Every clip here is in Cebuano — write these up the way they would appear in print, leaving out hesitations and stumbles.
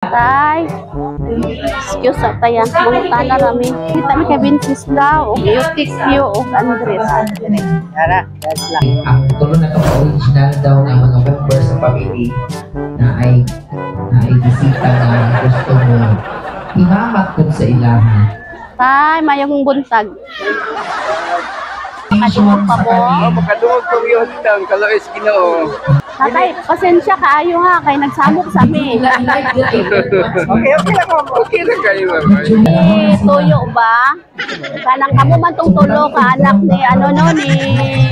Tay. Excuse sa tayo. Mangutana rami. Kita mi kay Wenceslao, og Eutiquio, og Andres. Tara, that's lang. Ang tulo na itong original daw nga mga members sa family na ay bisita nga gusto mo himamat kun sa ilaha. Tay, mayong buntag. Makadungog pa mo. Oh, makadungog ko yun tang kalois Ginoo. Tatay, pasensya kaayo ha, kay nagsamok sa mi. Okay, okay lang mo. Okay lang kayo, ma'am. Eh, tuyo ba? Kanang kamo man tong tulo ka anak ni ano no ni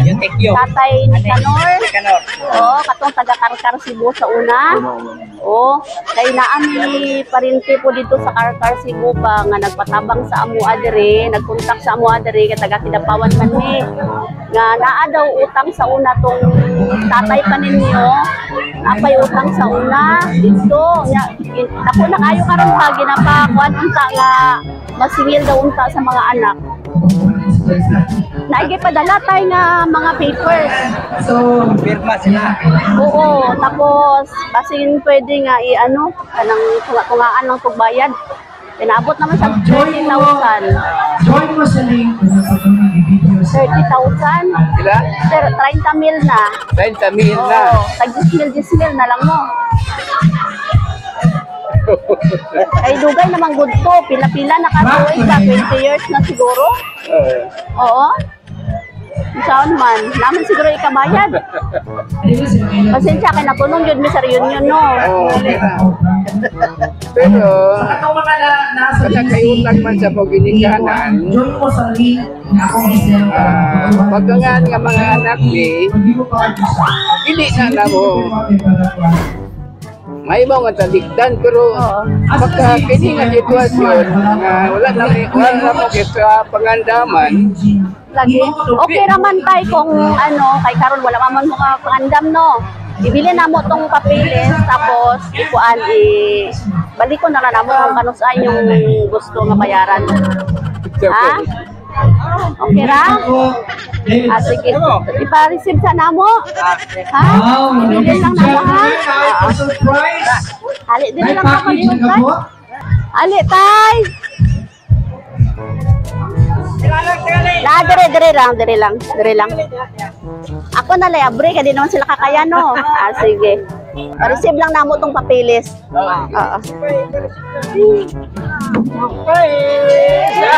Eutiquio. Tatay Nicanor. Nicanor. Oo, katong taga Karkar Cebu sa una. Oo, kay naa mi parinti po dito sa Karkar Cebu ba nga nagpatabang sa amo adere, nagkontak sa amo adere kay taga Kidapawan man ni. Nga naa daw utang sa una tong tatay pa ninyo. Napay utang sa una dito. Nya dako na kayo karon pa ginapa kuan unta nga masingil daw unta sa mga anak. Naigi padala tay nga mga papers. So, Pirma sila. Oo, tapos basin pwede nga i-ano, kanang tunga-tungaan ng tugbayad. Pinaabot naman sa 30,000. Join mo sa link kung napatuloy i-video sa 30,000? Sila? Sir, 30 mil na. 30 mil na. Oo, tag 10 mil, 10 mil na lang mo. Ay, dugay namang good to. Pila-pila na katuig ba? 20 years na siguro? Oo. Oo. Saan man? Naman siguro ikabayad. Pasensya kay nakulong yun mi sa reunion no. Oo, okay na. Pero, Sa mga na, nasa Basta kay utang man sa paginikanan, join mo sa link na akong i-send. Pagkangan nga mga anak ni, dili na na mo. May mga talikdan pero pagka kini nga sitwasyon nga wala na mo kita pangandaman. Lagi. Okay raman tay kung ano, kay karon wala man mga pangandam no. Ibili na mo tong papeles tapos ikuan i balikon na lang namo kung kanus-ay yung gusto nga bayaran. Ha? Okay ra? Ah, sige. Ipa-receive sa namo. Ha? Wow, Ibili lang namo ha. ha? Surprise! Ali, dili May lang ka package na palihog tay. po. Ali tay. Na, dire, dire lang, dire lang, dire lang. Ako na lay, abre, kaya di naman sila kakaya, no? Ah, sige. Pa-receive lang namo tong papeles. Oo. Bye!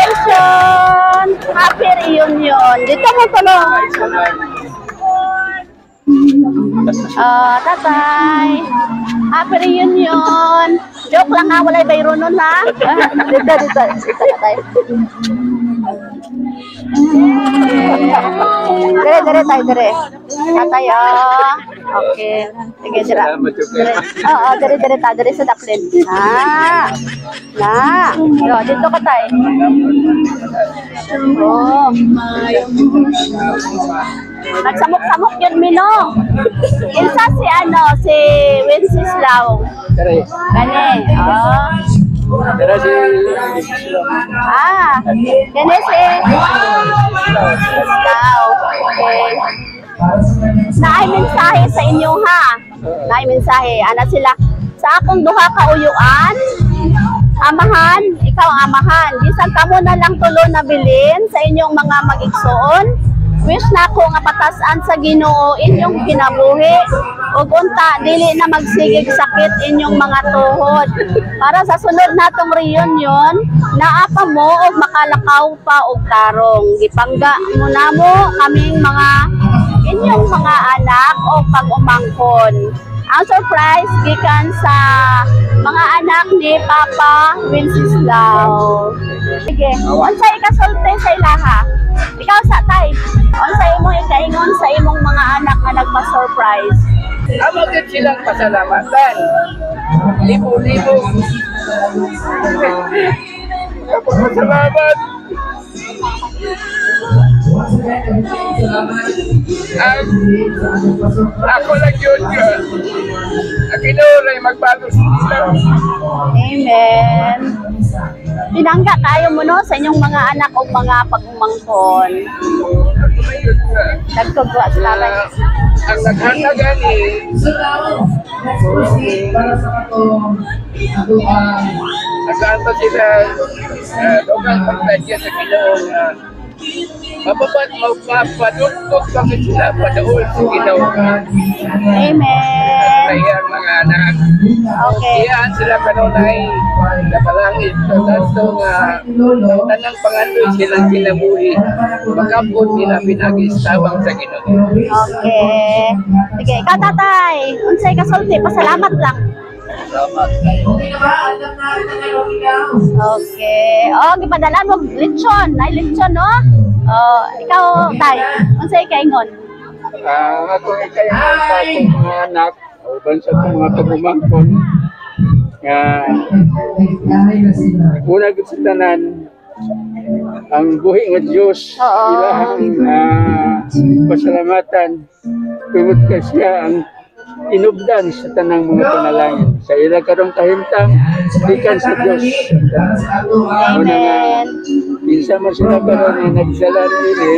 Congratulations! Happy reunion! Dito mo tulong. Ah, tatay. Happy reunion. Joke lang ha, walay bayro nun ha. Ah, dito, dito, dito tatay. Dire, dire tayo, dire. Tatay, oh. Okay. Sige, dire. Dire. Oo, dire, dire ta, dire sa daplin. Ah. Na. Yo, dito ka tay. Oh. Nagsamok-samok yun, Mino. Kinsa si ano, si Wenceslao. Tara. Kani, oh. Tara si Ah, kani si Wenceslao. Okay. Naay mensahe sa inyo ha. Naay mensahe. Ana sila. Sa akong duha ka uyuan, amahan, ikaw ang amahan. Bisan kamo na lang tulo na bilin sa inyong mga magigsuon. Wish na ako nga patasan sa Ginoo inyong kinabuhi ug unta dili na magsigig sakit inyong mga tuhod. Para sa sunod natong reunion, naa pa mo og makalakaw pa og tarong. Gipangga mo namo kaming mga inyong mga anak o pag-umangkon. Ang surprise gikan sa mga anak ni Papa Wenceslao. Sige, unsay ikasulti sa ilaha? Ikaw sa tay. Unsay imong ikaingon sa imong mga anak nga nagpa-surprise? Amo gyud silang pasalamatan. Libo-libo. Pasalamat. Ang ako lang yun nga. Ang Ginoo magbago sila. Amen. Pinangga kayo mo, no, sa inyong mga anak o mga pag-umangkon. Ako may yun nga. Nagtugwa sa tatay. Ang naghatag ani So now, let's proceed para sa katong atong agaan pa sila dugang pagtadya sa Ginoo nga mapapat mapapadugtog bakit sila padaol sa Ginoo Amen. Sa iyang mga anak. Okay. Iyan sila kanunay napalangit sa tanto nga Lolo, tanang pangandoy silang kinabuhi makabot nila pinagi sa tabang sa Ginoo. Okay. Sige, ikaw, tatay. Unsay kasulti, pasalamat lang. Salamat. Okay na ba? Alam na na okay na. Okay. Oh, gipadala mo lechon. Ay, lechon, no? Oh, ikaw, tay. Unsay kaingon? Ako ikay sa akong mga anak uban sa akong mga pagumangkon nga Ay, na sila. Una gud sa tanan, ang buhi nga Dios ilahang pasalamatan tungod kay siya ang inubdan sa tanang mga panalangin sa ila karong kahimtang gikan sa Dios. Para sa atong Una nga Amen. kinsa man sila karon nga nagdala niini,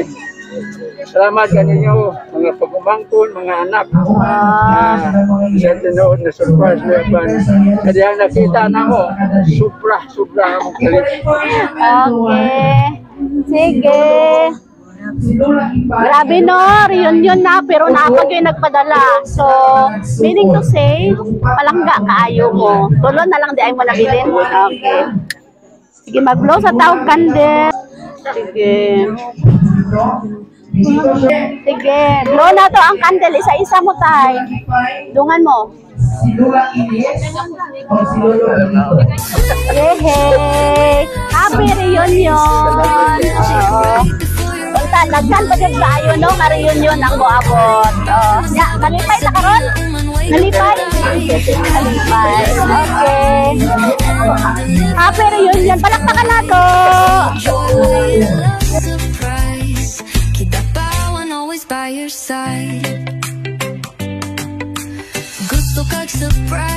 salamat kaninyo mga pagumangkon, mga anak. Sa tinuod na surprise na ban sa dihang nakita na mo, sobra sobra akong kalit. Okay. Sige. Si Lola Ipa. Grabe, no, reunion na pero naapag yung nagpadala. So, meaning to say, palangga kaayo mo. Tulo na lang di ay mo nabilin. Okay. Sige, mag-blow sa tawag candle. Sige. Sige, blow na to ang candle. Isa-isa mo, tay. Dungan mo. Si Lola Ines o si Lolo Benito. Yehey! Happy reunion! Oo. Unta, daghan pa jud kaayo, no, nga reunion ang moabot. Oo. Nya, nalipay ta karon? Nalipay? Nalipay. Okay. Happy reunion. Palakpakan nato. Surprise. Keep that bow and always by your side. Gusto kag surprise.